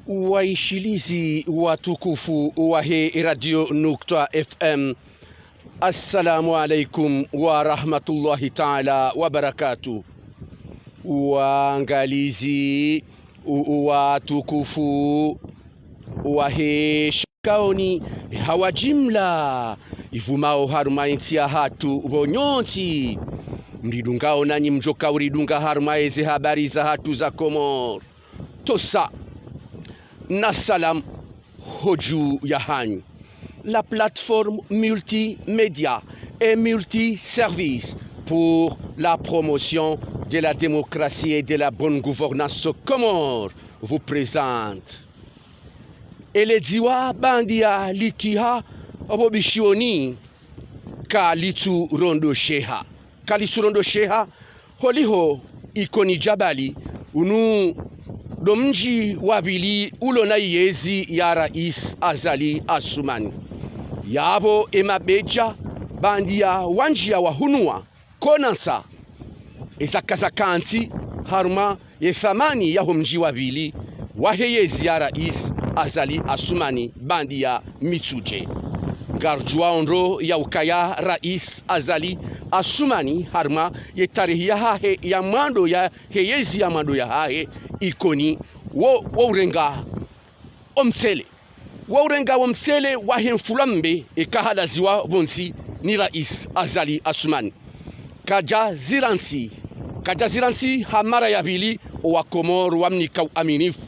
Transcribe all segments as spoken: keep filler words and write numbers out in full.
Waishilizi watukufu wahe Radio Nukta F M, assalamu alaikum wa rahmatullahi taala wa barakatuh. Waangalizi u-, watukufu wahe shikaoni hawa jimla ivumao harumwa entsi yahatru pvo nyontsi mridungao nanyi mdjoka uridunga harumwa eze habari zahatru za Komori. Tosa na salam hodju yahanyu. La plateforme multimédia et multiservice pour la promotion de la démocratie et de la bonne gouvernance aux Comores vous présente. Eledziwa bandia likiha opvo bishioni kalitsurondosheha. Kalitsurondosheha holiho Ikoni Djabali, unu ndo mdji wa pvili ulo na iyezi ya Rais Azali Assoumani. Yapvo emabedja bandia wandjia wahunuwa konantsa ezakazakantsi harumwa ye thamani yaho mdji wa pvili wahe yezi ya Rais Azali Assoumani bandia Mitsudje. Ngarudjuwao ndro ya ukaya Rais Azali Assoumani harumwa ye tarehi yahahe ya mwando yahe yezi ya mwando yahahe Ikoni wo, wo urenga omtsele. Wo urenga womtsele wahe mfulwa mbe eka halaziwa pvontsi ni Rais Azali Assoumani. Kadja zirantsi, kadja zirantsi ha mara ya pvili owa Komori wamnika uaminifu.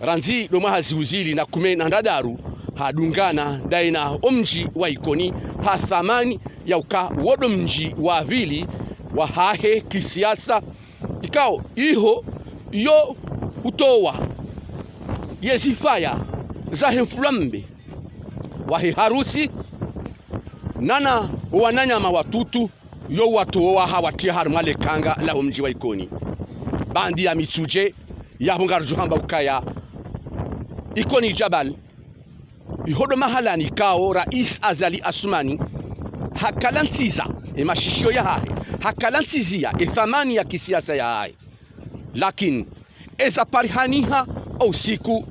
Randzi ndo mwaha zihwi zili na kume na ndraru hadungana ndaye na omdji wa Ikoni ha thamani ya uka wo ndo mdji wa pvili wahahe kisiasa. Ikao iho yo hutowa yezifaya zahe mfulwa mbe wahe harusi nana wananyama watutu yo watowa hawatia harumwa lekanga laho mdji wa Ikoni. Bandia Mitsudje, yapvo ngarudjo hamba ukaya Ikoni Djabali iho ndo mahalani ikao Rais Azali Assoumani hakalantsiza emashishiyo yahahe, hakalantsizia ethamani ya kisiasa yahahe. Lakini eza parihaniha ousiku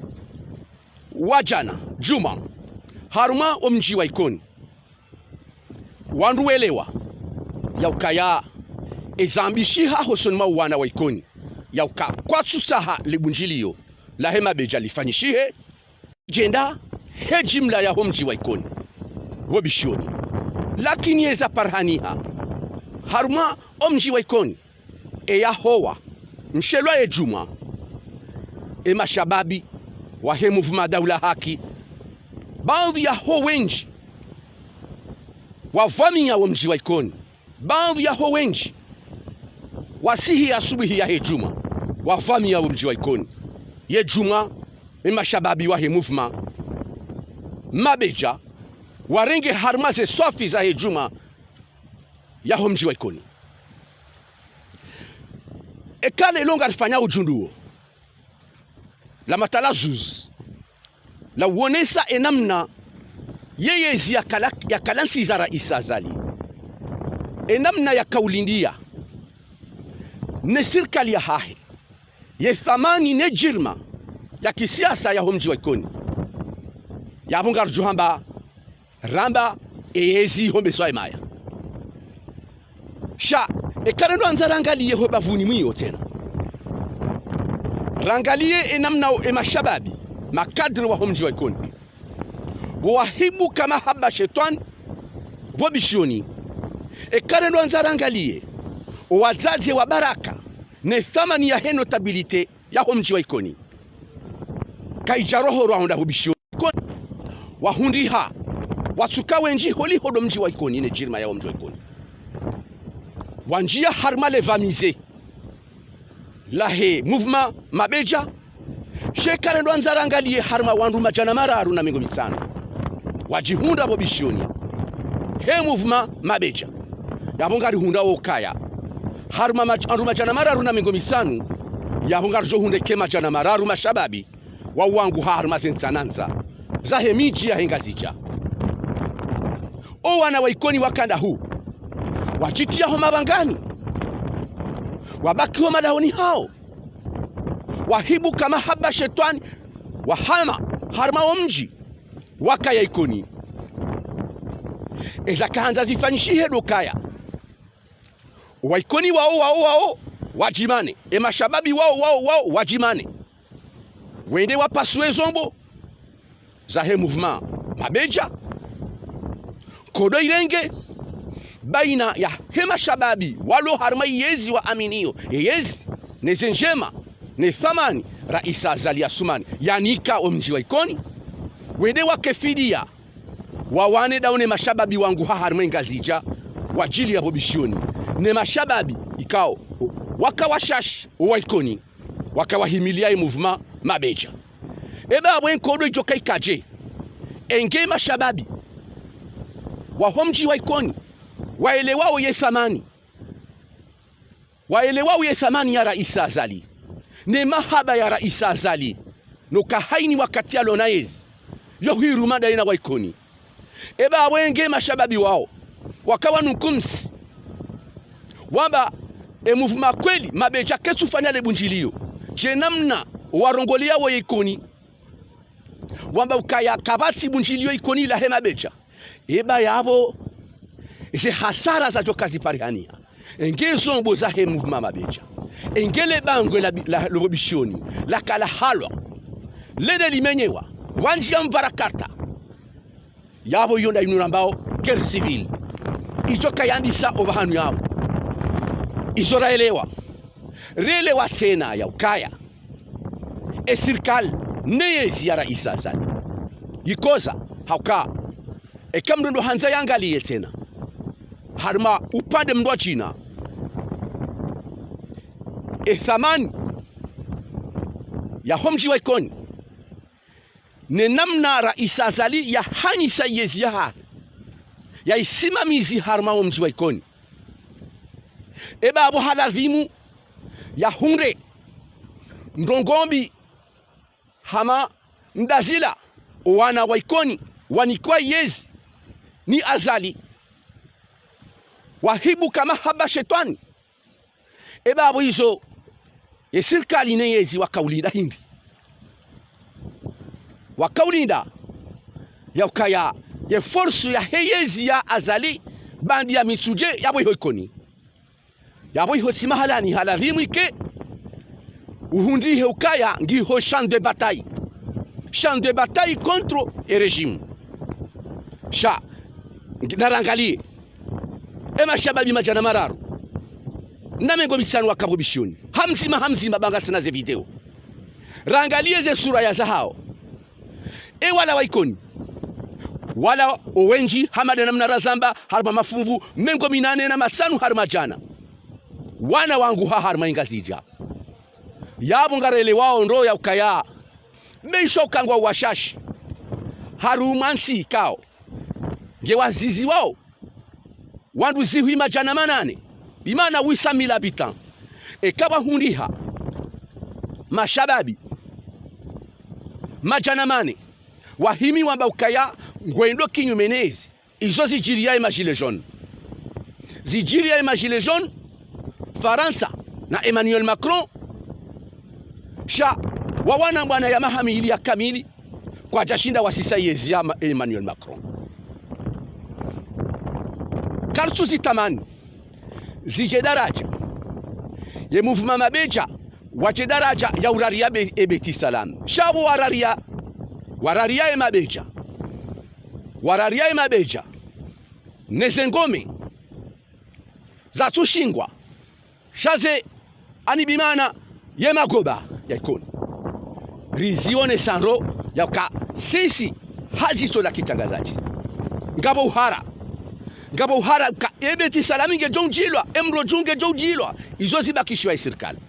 wa djana djumwa harumwa omdji wa Ikoni, wandru welewa ya ukaya ezambishiha hosoni mwa wana wa Ikoni ya uka kwatsutsaha libundjiliyo lahe mabedja lifanyishihe djenda he jimla yaho mdji wa Ikoni pvo bishioni. Lakini eza parihaniha harumwa omdji wa Ikoni, eya howa mshelwa ye djumwa, emashababi wahe mouvement Daula Haki, baadhwi yaho wendji wavamia wo mdji wa Ikoni. Baadhwi yaho wendji wasihi asubuhi yahe djumwa wavamia wo mdji wa Ikoni. Ye djumwa, emashababi wahe mouvement mabedja warenge harumwa ze swafi zahe djumwa yaho mdji wa Ikoni. Eka leo ngarifanya udjunduo la matala zuzi la uonesa enamna ye yezi yakala, yakalantsiza Rais Azali, enamna yakaulindia ne sirikali yahahe, ye thamani ne djirma ya kisiasa yaho mdji wa Ikoni. Yapvo ngarudjo hamba ramba eyezi hombeswa emaya. Sha, eka rendo andza rangaliye ho bavuni mwiyo tsena, rangaliye enamna emashababi, makadre waho mdji wa Ikoni, wo wahibuka mahaba shetwani pvo bishioni. Eka rendo andza rangaliye owadzadze wa baraka ne thamani yahe notabilité yaho mdji wa Ikoni, kaidja roho rwaonda pvo bishioni. Ikoni wahundriha, watsuka wendji holiho ndo mdji wa Ikoni ne djirma yaho mdji wa Ikoni. Wandjia harumwa levamize lahe mouvement mabedja. Sha eka rendo andza rangaliye harumwa wandru madjana mararu na mengo mitsanu wadjihundra pvo bishioni he mouvement mabedja. Yapvo ngarihundrao ukaya harumwa madj-, wandru madjana mararu na mengo mitsanu, yapvo ngaridjo hundra eka madjana mararu mashababi wawangu harumwa ze ntsanantsa zahe midji yahe Ngazidja. O wana wa Ikoni wakanda hu, wadjitia ho mabangani, wabaki ho malahoni hawo, wahibuka mahaba shetwani, wahama harumwa wo mdji wa kaya Ikoni. Eza kahandza zifanyishihe ndo kaya, owa Ikoni wao, wao, wao, wadjimane. E mashababi wao, wao, wao, wadjimane. Wende wapasue zombo zahe mouvement Mabedja. Nkodo irenge baina yahe mashababi walo harumwa yezi waaminio, e yezi, ne ze ndjema, ne thamani, Raisa Azali Assoumani yanika o mdji wa Ikoni. Wende wake fidia, wawane dawo ne mashababi wangu ha harumwa Ngazidja, wadjili yapvo Bishioni. Ne mashababi ikao waka washashi owa Ikoni, waka wahimilia e mouvement Mabedja. Eba apvo e nkodo idjo ka ikadje? Enge mashababi waho mdji wa Ikoni waelewao ye thamani, waelewao ye thamani ya Raisa Azali, ne mahaba ya Raisa Azali, no ka haini wakati yalo na yezi yo hwiruma daye na wa Ikoni. Eba apvo enge mashababi wao waka wanukumsi, wamba e mouvement kweli Mabedja ketsu fanya le bundjilio, dje namna owarongoleao ye Ikoni wamba ukaya kapvatsi bundjilio Ikoni lahe Mabedja. Eba yapvo ze hasara zadjo ka ziparihaniha. Enge zombo zahe mouvement Mabedja, enge le bangwe la bi-, la, lo Bishioni, laka lahalwa, lende limenyewa, wandji ya mvarakata. Yapvo iyo nda inu rambao guerre civile idjo ka yandisa opvahanu yapvo. Izo raelewa, relewa tsena ya ukaya e sirikali ne yezi ya Raisa Azali yikoza, ha uka eka mndru ndo handza yangaliye tsena harumwa upande mndru wa djina, e thamani yaho mdji wa Ikoni, ne namna Raisa Azali yahanyisa yezi yahahe, yaisimamizi harumwa wo mdji wa Ikoni. Eba apvo halazimu yahundre ndrongoo mbi hama ndazila, owana wa Ikoni wanikwa yezi ni Azali, wahibuka mahaba shetwani. Eba apvo izo ye sirikali ne yezi waka ulinda hindri? Waka ulinda ya ukaya ye force yahe yezi ya Azali, bandi ya Mitsudje, yapvo iho Ikoni. Yapvo iho tsi mahalani halazimu ike uhundrihe ukaya ngiho champ de bataille. Champ de bataille contre e régime. Sha, ngi-, narangaliye e mashababi madjana mararu na mengo mitsanu waka pvo Bishioni, ha mdzima ha mdzima, ba ngasina ze video. Rangaliye ze sura ya zahao. E wala wa Ikoni, wala owendji, hama nde namna razamba, harumwa mafunvu mengo minane na matsanu harumwa djana, wana wangu ha harumwa Ngazidja. Yapvo ngarelewao ndro ya ukaya, be isho ka ngwao washashi harumwa ntsi ikao nge wazizi wao wandru zihwi madjana manane, bimaana huit cent mille habitants. Eka pvahundriha mashababi madjana mane wahimi wamba ukaya ngwendo kinyume ne yezi, izo zidjiriya e ma gilets jaunes. Zidjiriya e ma gilets jaunes, Farantsa na Emmanuel Macron, sha wawana bwana ya maha mili ya kamili, kwadjashinda wasisa yezi ya Ma-, Emmanuel Macron. Kartsu zitamani zidje daradja ye mouvement Mabedja, wadje daradja ya urariya be-, e Beit-Salam. Sha pvo warariya, warariya e Mabedja, warariya e Mabedja ne ze ngome zatsu shingwa, sha ze, ani bimaana ye magoba ya Ikoni. Rizione sandro ya uka sisi ha zitso la kitrangazadji. Ngapvo uhara. Ngapvo uhara uka e Beit-Salam ngedjo udjilwa, e mrodju ngedjo udjilwa, izo zibakishiwa e sirikali.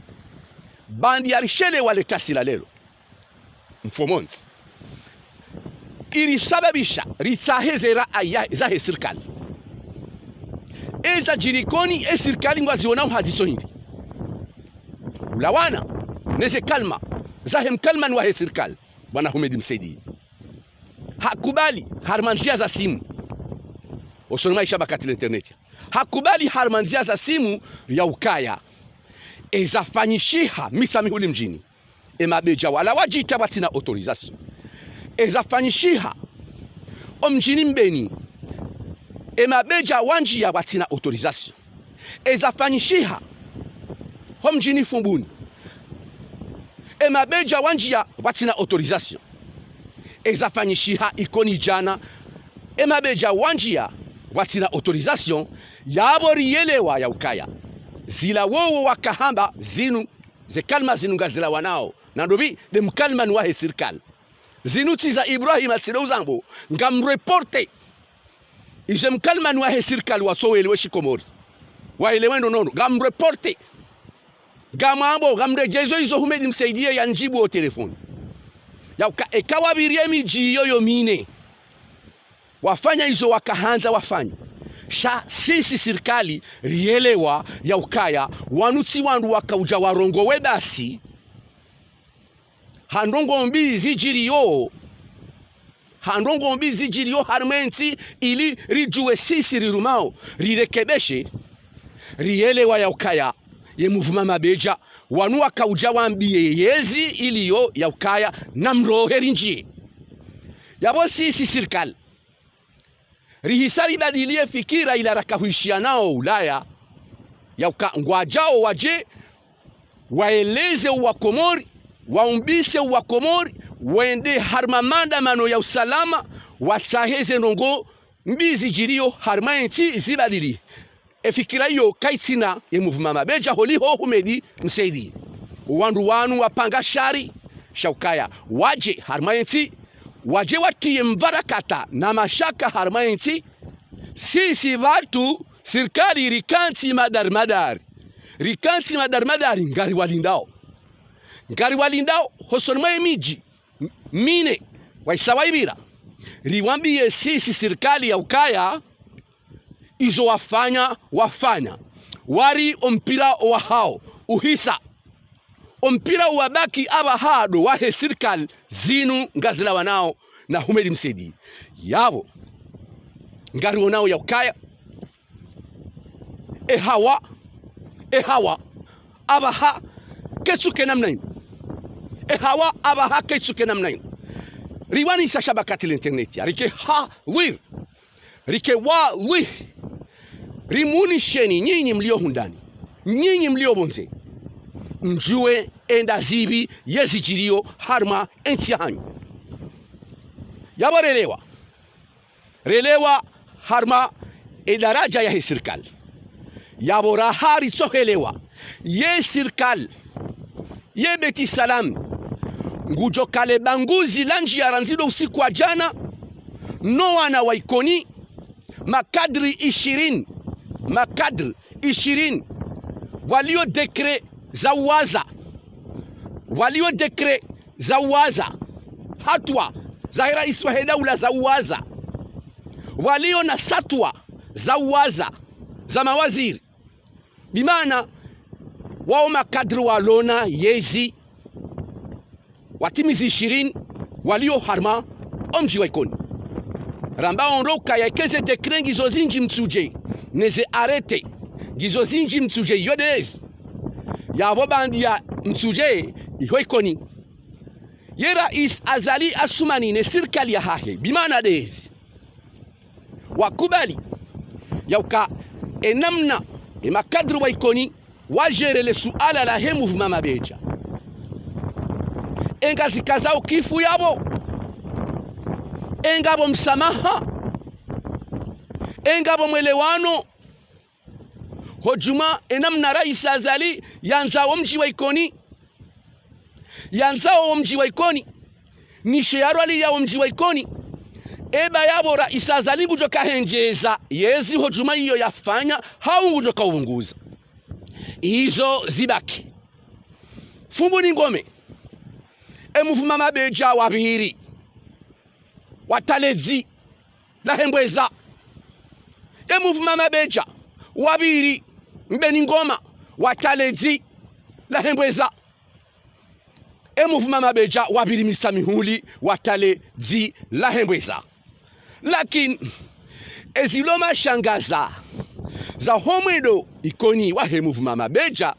Bandi ya rishelewa le tasi la leo mfumontsi, ili sababisha ritsahe ze raaya zahe sirikali. Eza djiri Ikoni, e sirikali ngwazionao ha zitso hindri? Ulawana ne ze kalima zahe mkalimani wahe sirikali, bwana Houmed Msaidie. Hakubali harumwa ndzia za simu, osoni mwa ishabakati la internet. Hakubali harumwa ndzia za simu ya ukaya eza fanyishiha Mitsamihuli mdjini, Emabedja wala wadjita pvwatsina autorisation. Ezafanyishiha omdjini Mbeni, emabedja wandjia pvwatsina autorisation. Ezafanyishiha homdjini Fumbuni, emabedja wandjia pvwatsina autorisation. Ezafanyishiha Ikoni djana, emabedja wandjia pvwatsina autorisation. Yapvo riyelewa ya ukaya zila wowo wakahamba zinu, ze kalima zinu ngazilawanao, na ndopvi nde mkalimani wahe sirikali. Zinu tsi za Ibrahima, tsi ndo uzambo ngamreporte. Ize mkalimani wahe sirikali watsowelewe shikomori, waelewe ndo nono, ngamreporte. Ngamwambo, ngamredjezo izo Humedi Msaidie yandjibu o telefoni. Ya uka eka wapvirie midji iyo yo mine, wafanya izo wakahandza wafanye. Sha sisi sirikali riyelewa ya ukaya wanu tsi wandru wakaudja warongowe basi ha ndrongoo mbi zidjiriyo, ha ndrongoo mbi zidjiriyo harimwa entsi, ili ridjuwe sisi rirumao, rirekebeshe. Riyelewa ya ukaya ye mouvement Mabedja, wanu wakaudja wambiye yezi iliyo ya ukaya namrohe rindjiye. Yapvo sisi sirikali rihisa ribadiliye fikira ila rakahwishiya nao Ulaya, ya uka ngwadjao wadje waeleze uwakomori, waumbise uwakomori, wende harimwa maandamano ya usalama, watsahe ze ndrongoo mbi zidjiriyo harimwa entsi zibadilihe. Efikira iyo kaitsina ye mouvement Mabedja holiho Humedi Msaidie. Wandru wanu wapanga shari sha ukaya wadje harimwa entsi, wadje watiye mvarakata na mashaka harimwa entsi. Sisi pvatsu sirikali rikantsi madari madari, rikantsi madari madari, ngariwalindao. Ngariwalindao hosoni mwa emidji m-, mine waisa waipvira. Riwambiye sisi sirikali ya ukaya izo wafanya, wafanya. Wari ompira owahao uhisa. Ompira uwabaki apvaha ndo wahe sirikali, zinu ngazilawanao na Humedi Msaidie. Yapvo ngarionao ya ukaya ehawa, ehawa apvaha ketsuke namna inu. Ehawa apvaha ketsuke namna inu. Riwanisa shabakati la internet ya rike ha wir, rike wa wi. Rimunisheni nyinyi mlio hundani, nyinyi mlio pvondze, mdjuwe enda zipvi yezidjiriyo harimwa entsi yahanyu. Yapvo relewa, relewa harimwa edaradja yahe sirikali. Yapvo raha ritsohelewa ye sirikali ye Beit Salam ngudjo kale banguzi la ndjiya randzi ndo usiku wa djana, no wana wa Ikoni, makadri ishirini, makadri ishirini, walio décret za uwaza, walio décret za uwaza, hatwa zahe raisi wahe daula za uwaza, walio na satwa za uwaza, za mawaziri. Bimaana wao makadri walona yezi, watimizi ishirini, walio harimwa omdji wa Ikoni. Ramba ondro ukaya eka ze décret ngizo zindji Mitsudje, neze arrêté ngizo zindji Mitsudje, iyo ndezi. Yapvo baanda ya Mitsudje iho Ikoni, ye raisi Azali Assoumani ne sirikali yahahe, bimaana ndezi, wakubali ya uka enamna emakadri wa Ikoni wagéré le suala lahe mouvement Mabedja, engazikazao kifu yapvo, engapvo msamaha, engapvo mwelewano hodjumwa enamna raisi Azali yandzao omdji wa Ikoni, yandzao omdji wa Ikoni, nishe yarwali ya omdji wa Ikoni. Eba yapvo raisi Azali ngudjo kahendjeza yezi hodjumwa iyo yafanya, hau ngudjo kaupvunguza. Izo zibaki. Fumbuni Ngome, e mouvement Mabedja wapviri, watale dzi lahe Mbweza. E mouvement Mabedja wapviri, Mbeni Ngoma, watale dzi lahe Mbweza. E mouvement Mabedja wapviri Mitsamihuli, watale dzi lahe Mbweza. Lakini ezilo mashangaza za homwendo Ikoni wahe mouvement Mabedja,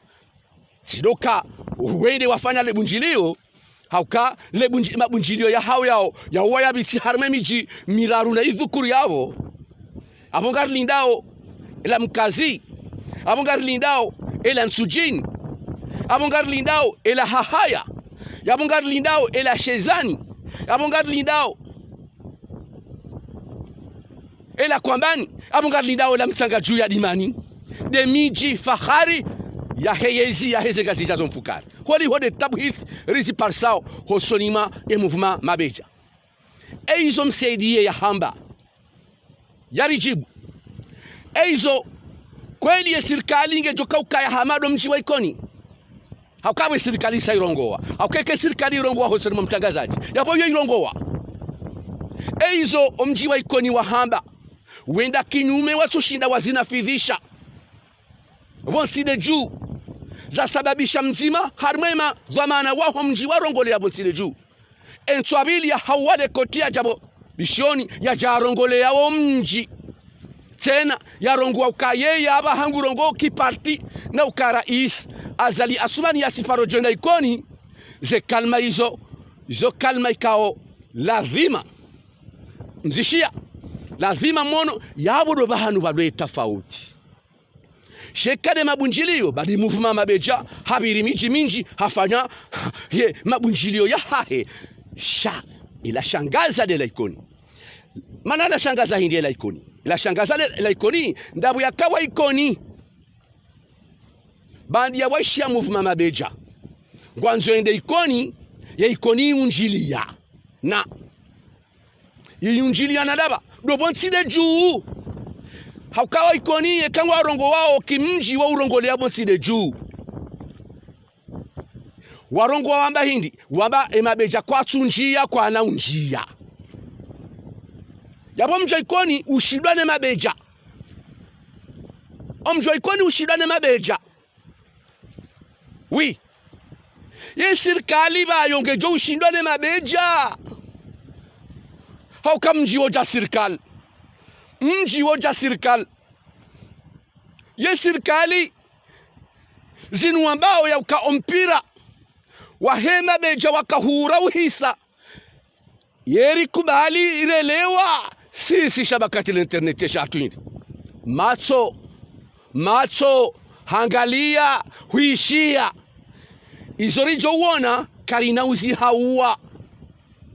tsi ndo uka wende wafanya le bundjilio, Hauka le bundji-, mabundjilio yahawo yawo, yawo wayapvitsi harumwa emidji miraru na idhukuru yapvo. Apvo ngarilindao ela Mkazi, apvo ngarilindao ela Ntsudjini, apvo ngarilindao ela Hahaya, yapvo ngarilindao ela Shezani, apvo ngarilindao ela Kwambani, apvo ngarilindao ela Mtsangadju ya Dimani. Nde midji fahari yahe yezi, yaheze Ngazidja zo mfukare. Holiho nde tabu hizi riziparisao hosoni mwa e mouvement Mabedja. Eizo Msaidié yahamba, yaridjibu. Eizo kweli ye sirikali ngedjo kaukaya hama ndo mdji wa Ikoni? Hauka pvo ye sirikali isa irongowa. Hauka eka ye sirikali irongowa hosoni mwa mtrangazadji, yapvo yo irongowa. Eizo omdji wa Ikoni wahamba, wenda kinyume, watsushinda wazinafidhisha pvo ntsi nde dju, zasababisha mdzima harumwa emadhwamana waho mdji warongoleya pvo ntsi nde dju. Entswabili yahawa le koti yadja pvo Bishioni, yadja yarongoleya wo mdji. Tsena yarongowa uka yeye apvaha ngurongowo kiparti, na uka rais Azali Assoumani yatsiparo djo enda Ikoni. Ze kalima izo, izo kalima ikao lazima mzishiya, lazima mwono, yapvo ndo pvahanu pvwa ndo ye tafauti. Sha eka nde mabundjilio, badi mouvement Mabedja hapviri midji mindji, hafanya ye mabundjilio yahahe. Sha ilashangaza nde la Ikoni. Mana lashangaza hindri ela Ikoni? Ilashangaza le, la Ikoni, ndapvo yaka wa Ikoni, baanda ya waishiya mouvement Mabedja, ngwandzo ende Ikoni, ye Ikoni iundjiliya na iundjiliya na ndapva, ndo pvo ntsi nde dju. Hauka wa Ikoni, eka ngwarongowawo kimdji, waurongoleya pvo ntsi nde dju. Warongowa wamba hindri? Wamba e Mabedja kwatsu ndjiya, kwana undjiya. Yapvo omdji wa Ikoni ushindwa ne Mabedja. Omdji wa Ikoni ushindwa ne Mabedja. Oui. Ye sirikali pvayo ngedjo ushindwa ne Mabedja. Hauka mdji wodja sirikali. Mdji wodja sirikali. Ye sirikali zinu wambao yauka ompira wahe Mabedja wakahura uhisa. Yeri kubali irelewa, sisi shabakati la internet yesha hatru hindri. Matso, matso, hangaliya, hwishiya. Izo ridjo uona, karina uzihauwa.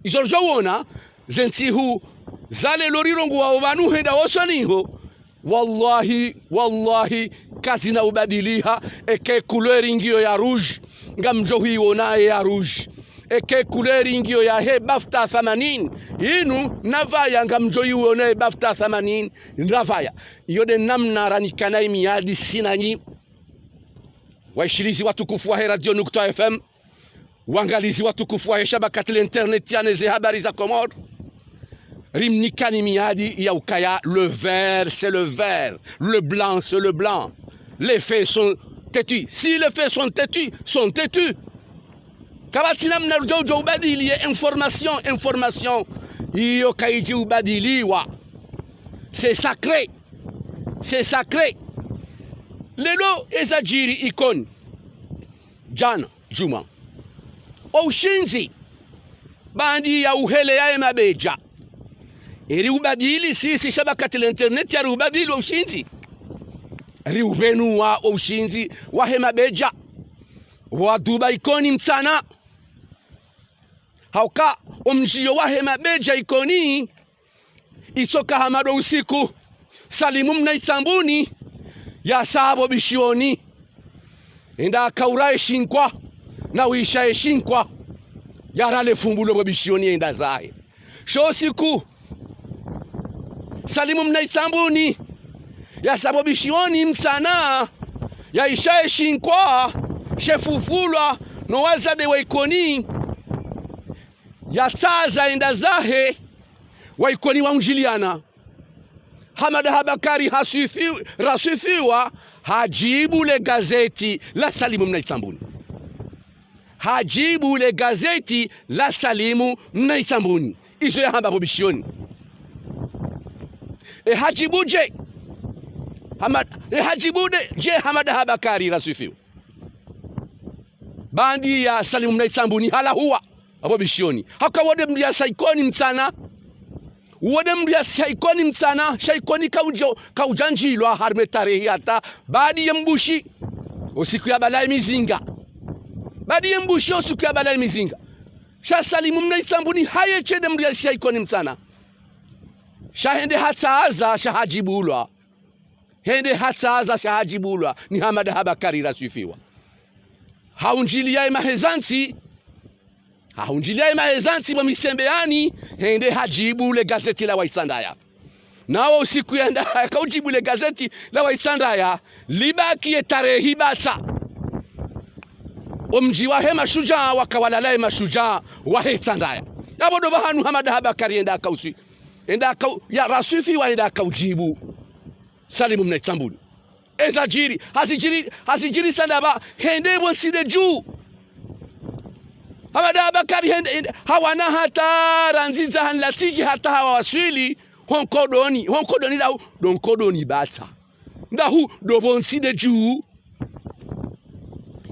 Izo ridjo uona, ze ntsihu za leo rirongowawo pvanu hwenda hosoni ho, wallahi, wallahi, kazina ubadiliha. Eka ye couleur ngiyo ya rouge, ngamdjo hwiwona ye ya rouge. Eka ye couleur ngiyo yahe bafta thamanini, inu navaya, ngamdjo iwona ye bafta thamanini navaya. Iyo nde namna ranikana imiadi si nanyi, waishilizi watukufu wahe Radio Nukta F M, wangalizi watukufu wahe shabakati la internet yane ze habari za Komori. Rimnikani miadi ya ukaya, le vert, c'est le vert, le blanc, c'est le blanc. Les faits sont têtus. Si les faits sont têtus, sont têtus. Kapvatsi namna rudjo, udjo ubadili ye information, information iyo kayidji ubadiliwa. C'est sacré. C'est sacré. Leo eza djiri Ikoni djana djumwa, o ushindzi baanda ya uheleya ye Mabedja, eri ubadili, sisi shabakati la internet yari ubadili o ushindzi. Ri upvenuwa o ushindzi wahe Mabedja, waduba Ikoni mtsana. Hauka omdjiyo wahe Mabedja Ikoni, itsoka hama ndo usiku, Salimu Mnaitsambuni yasa pvo Bishioni, enda akaura eshinkwa, na wisha eshinkwa, yarale fumbulo pvo Bishioni, yenda zahe. Sho usiku, Salimu Mnaitsambuni yasa pvo Bishioni mtsana, yaisha eshinkwa shefufulwa no wazade wa Ikoni, yatsaza yenda zahe, wa Ikoni waundjiliana. Hamada Habakari haswifi-, raswifiwa, hadjibu le gazeti la Salimu Mnaitsambuni. Hadjibu le gazeti la Salimu Mnaitsambuni. Izo yahamba pvo Bishioni. E hadjibu dje? Hamad-, e hadjibu de-, dje Hamada Habakari raswifiwa? Baanda ya Salimu Mnaitsambuni halahuwa, Apvo Bishioni. Hauka wo nde mndru yasaya Ikoni mtsana. Wo nde mndru yasaya Ikoni mtsana, sha Ikoni kaudjo, kaudjandjilwa harumwa ye tarehi hata baadi ye mbushi, o usiku ya bala ye mizinga. Baadi ye mbushi, o usiku ya bala ye mizinga. Sha Salimu Mnaitsambuni haye tsi nde mndru yasaya Ikoni mtsana. Sha hende hatsaza, sha hadjibulwa. Hende hatsaza, sha hadjibulwa ni Hamada Habakari Raswifiwa. Haundjiliya ye maheza ntsi, haundjiliya ye maheza ntsi pvo Misembeyani, hende hadjibu le gazeti la Waitsandaya. Na wo usiku yenda yakaudjibu le gazeti la Waitsandaya, libaki ye tarehi batsa. O mdji wahe mashudjaa, waka walala ye mashudjaa wahe Itsandaya. Yapvo ndo pvahanu Hamada Habakari yenda yakauswi. Yenda yakau, ya Raswifiwa yenda yakaudjibu Salimu Mnaitsambuni. Eza djiri, hazidjiri, hazidjiri sa ndapvi, hende pvo ntsi nde dju. Hamada Habakari hende, hende, hawana hata randzi dza hanlatsidji hata hawawaswili, ho nkodoni, ho nkodoni ndahu, ndo nkodoni batsa. Ndahu, ndo pvo ntsi nde dju.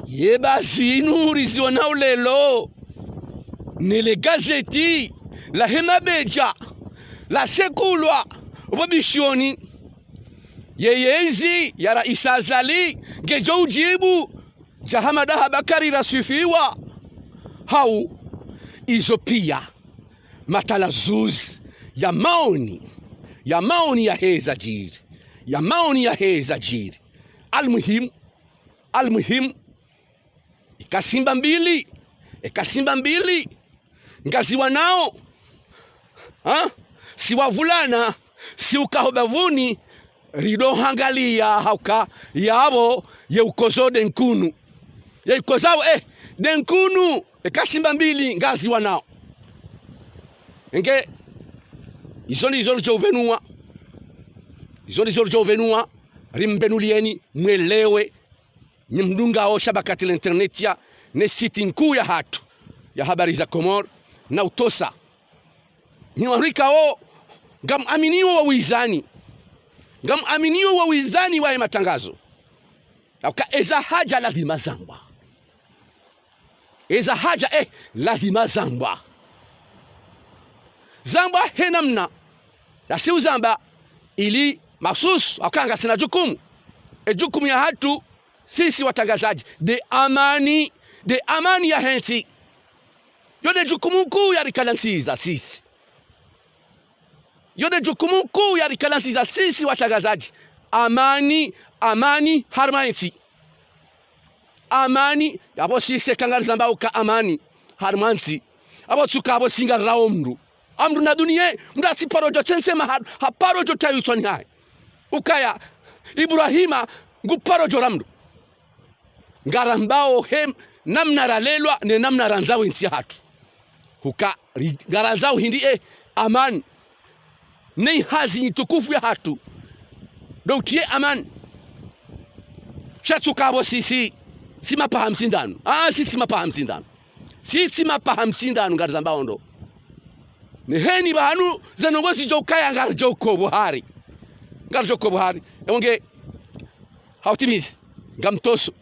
Ye ba zinu rizionao leo, ne le gazeti lahe mabedja, lasekulwa, pvo Bishioni, ye yezi ya Raisi Azali, ngedjo udjibu dja Hamada Habakari Raswifiwa. Hau, izo piya, matalazuzi ya maoni, ya maoni yahe za djiri, ya maoni yahe za djiri. Almuhimu, almuhimu, ika simba mbili, ika simba mbili, ngaziwanao, ha? Si wavulana, si uka ho bavuni, rido hangaliya hauka, yapvo, ye ukozo nde nkunu. Ye ukozao, eh, nde nkunu, ika simba mbili, ngaziwanao. Enge, izo ndizo ridjo upvenua. Izo ndizo ridjo upvenua, rimbenuliyeni, mwelewe. Nyi mdungao shabakati la internet ya, ne site nkuu ya hatru ya Habari za Komori, na utosa. Nyi warikao, ngamwaminio wo wizani. Ngamwaminio wo wizani wahe matangazo. Hauka eza hadja lazima zambwa. Eza hadja, eh, lazima zambwa. Zambwa he namna. Yasi uzamba ili masusu, hauka ngasina jukumu. E jukumu ya hatru, sisi watrangazadji, nde amani, nde amani yahe ntsi. Yo nde jukumu nkuu yarikalantsiza sisi. Yo nde jukumu nkuu yarikalantsiza sisi watrangazadji. Amani, amani, harumwa entsi. Amani, yapvo sisi eka ngarizambao uka amani, harumwa ntsi. Apvo tsuka apvo si ngarirao mndru. Amndru na duniya, mndru atsi paro djo tsentsema ha, ha paro djo tayi utswani hahe. Ukaya, Ibrahima, ngu paro djo ra mndru. Ngarambao he namna ralelwa, ne namna randzao entsi ya hatru. Huka, ri, ngarandzao hindri e, amani. Ne hazi nyi tukufu ya hatru. Ndo utriye amani. Sha tsuka apvo sisi, si mapaha msindano. Ah, sisi mapaha msindano. Sisi mapaha msindano ngarizambao ndo. Ne heni pvanu, ze ndrongoo zidjo ukaya ngaridjo ukobo hari. Ngaridjo ukobo hari. Ewo nge, hautimizi, ngamtoso.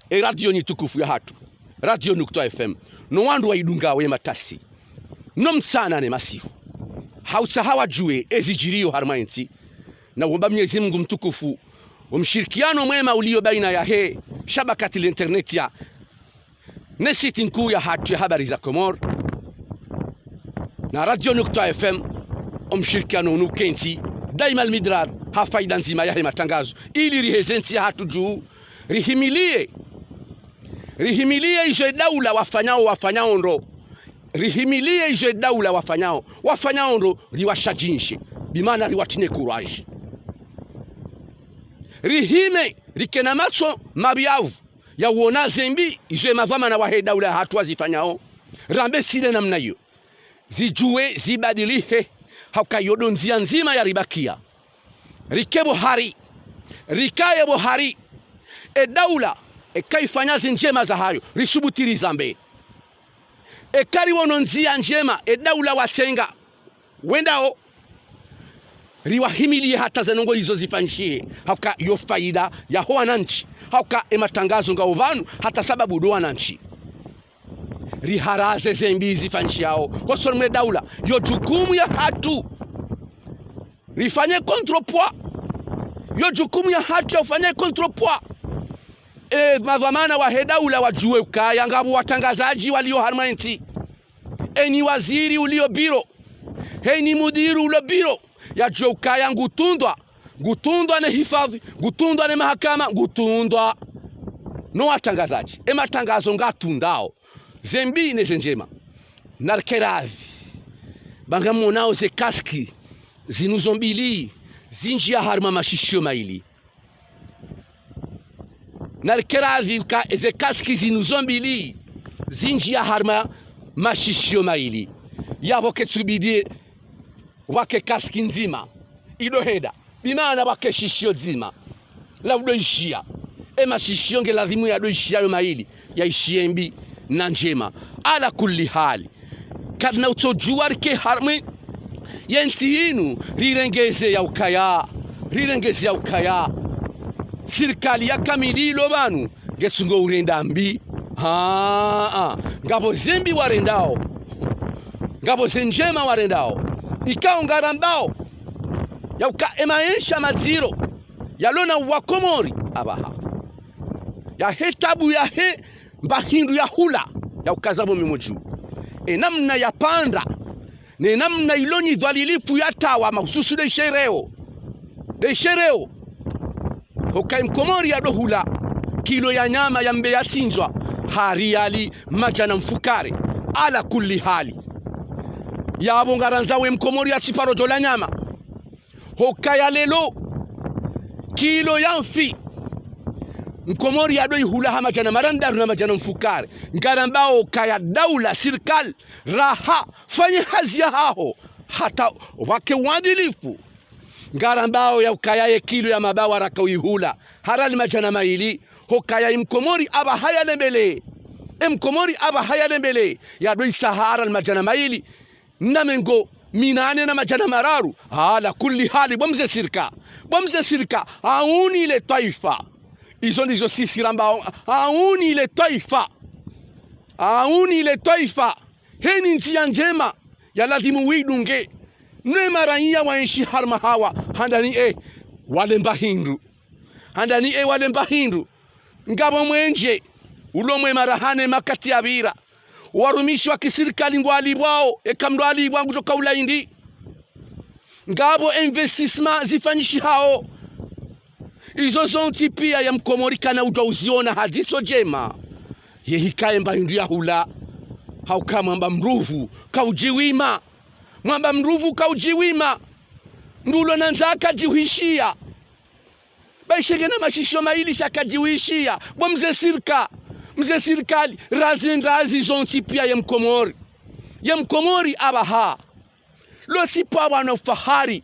E radio nyi tukufu ya hatru, Radio Nukta F M, no wandru waidungao ye matasi, no mtsana ne masihu, hautsaha wadjuwe ezidjiriyo harumwa entsi, na uomba Mwenyezi Mungu mtukufu, o mshirikiano mwema uliyo baina yahe shabakati la internet ya, ne site nkuu ya hatru ya Habari za Komori, na Radio Nukta F M, o mshirikiano unu ukentsi daima almidrar ha faida ndzima yahe matangazo, ili riheze ntsi ya hatru dju, rihimiliye, rihimiliye izo e daula wafanyao, wafanyao ndro, rihimiliye izo e daula wafanyao, wafanyao ndro, riwashadjinshe, bimaana riwatriye courage. Rihime, rike na matso mapviavu, ya uona zembi, izo e madhwamana wahe daula ya hatru wazifanyao, rambe si nde namna iyo. Zidjuwe, zibadilihe, hauka iyo ndo ndzia ndzima yaribakia. Rike pvo hari, rikaye pvo hari, e daula, eka ifanya zindjema zahayo, risubuti rizambe. Eka riwono ndzia ndjema, e daula watsenga, wendao, riwahimiliye hata ze ndrongoo izo zifanyishihe, hauka iyo faida yaho wanantsi, hauka e matangazo ngao pvanu, hata sababu ndo wanantsi. riharaze zembi zifanyishihao hosoni mwe daula. Yo jukumu yahatru rifanye contrepoids. Yo jukumu yahatru ya ufanye contrepoids. E madhwamana wahe daula wajuwe ukaya ngapvo watrangazadji walio harumwa entsi. Eni waziri ulio biro, heni mudiri ulio biro, yajuwe ukaya ngutrundwa, ngutrundwa ne hifadhwi, ngutrundwa ne mahakama, ngutrundwa no watrangazadji. E matrangazo ngatrundao, zembi ne zenjema. Narike radhi, ba ngamonao ze casque zinu zo mbili zinjiya harumwa mashishiyo mayili. Narike radhi ka eze casque zinu zo mbili zinjiya harumwa mashishiyo mayili. Yapvo ketsubidi wake casque ndzima ido henda, bimaana wake shishiyo dzima la udo ishiya. E mashishiyo nge ladhimu yado ishiya yo mayili, yaishiye mbi na njema. Ala kulli hali, karina utsojuwa rike harumwa yentsi yinu, rirengeze ya ukaya, rirengeze ya ukaya sirikali ya kamili ilo pvanu ngetsungo urenda mbi. Haa, ngapvo zembi warendao, ngapvo zenjema warendao. Ikao ngarambao ya uka emaesha madziro yalona wakomori apvaha, yahe tabu, yahe mba hindru ya hula, ya uka zapvo mimo juu. E namna ya panda, ne namna ilo nyi dhwalilifu ya tawa mahususu de ishereo, de ishereo. Hoka mkomori yado hula kilo ya nyama ya mbe ya tsindzwa ha riyali madjana mfukare. Ala kulli hali, yapvo ngarandzao e mkomori ya tsiparo djo la nyama. Hoka ya leo, kilo ya mfi mkomori yado ihula ha madjana marandaru na madjana mfukare. Ngarambao kaya daula, sirikali, raha, fanye hazi yahaho, hata wake wadilifu. Ngarambao ya ukaya ye kilo ya mabawa raka uihula ha riyali madjana mayili. Hoka ya mkomori apvaha ya lembele, e mkomori apvaha ya lembele, yado itsaha ha riyali madjana mayili na mengo minane na madjana mararu. Ala kulli hali, bo mze sirika, bo mze sirika, auni le twaifa. Izo ndizo sisi rambao, auni le twaifa, auni le twaifa. Heni ndziya njema ya ladhimu widunge. Nwe maraiya waenshi harumwa hawa, handani e walemba hindru, handani e walemba hindru. Ngapvo mwenje ulo mwe marahane makati ya pvira, warumishi wa kisirikali ngwalipvwao, eka mndru alipvwa ngudjo ka ula indri. Ngapvo investissement zifanyishihao. Izo zontsi pia ye mkomori kana udjo uziona ha dzitso djema. Ye hikaye mba hindru ya hula, hauka mwamba mruvu kaudjiwima. Mwamba mruvu kaudjiwima. Mndru ulo na ndzaa kadjihuishiya. Ba ishe ngena mashishiyo mayili sha kadjihuishiya. Bo mze sirika, mze sirikali, razi ndazi zontsi pia ye mkomori, ye mkomori apvaha. Lotsi pvwa bwana ufahari.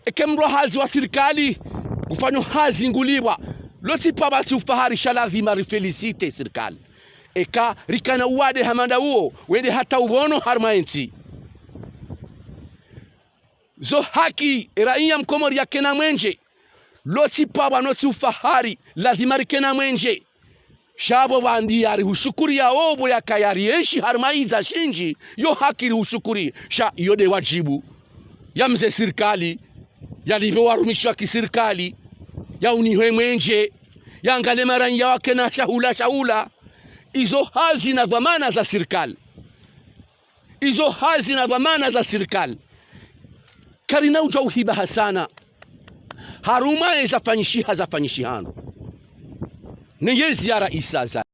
Eke mndru hazi wa sirikali, ngufanyo hazi ngulipvwa. Lotsi pvwa basi ufahari, sha ladhima rifélicité sirikali. Eka rikana uwade hama nda uwo, wende hata ubono harumwa entsi. Zo haki, e raiya mkomori yakena mwenje. Lotsi pvwa bwana, lotsi ufahari, ladhima rikena mwenje. Sha pvo pvandi yari hushukuriya opvo yakaya rienshi harumwa iza shindji, yo haki ri hushukuriya. Sha iyo de wadjibu ya mze sirikali, yalipve warumishi wa kisirikali, yaunihwe mwenje, yangale maraiya wakena shahula, shahula. Izo hazi na dhwamana za sirikali. Izo hazi na dhwamana za sirikali. Karina udjo uhiba hasana harumwa ye zafanyishiha, zafanyishiha hanu. Ne ye ziara isa za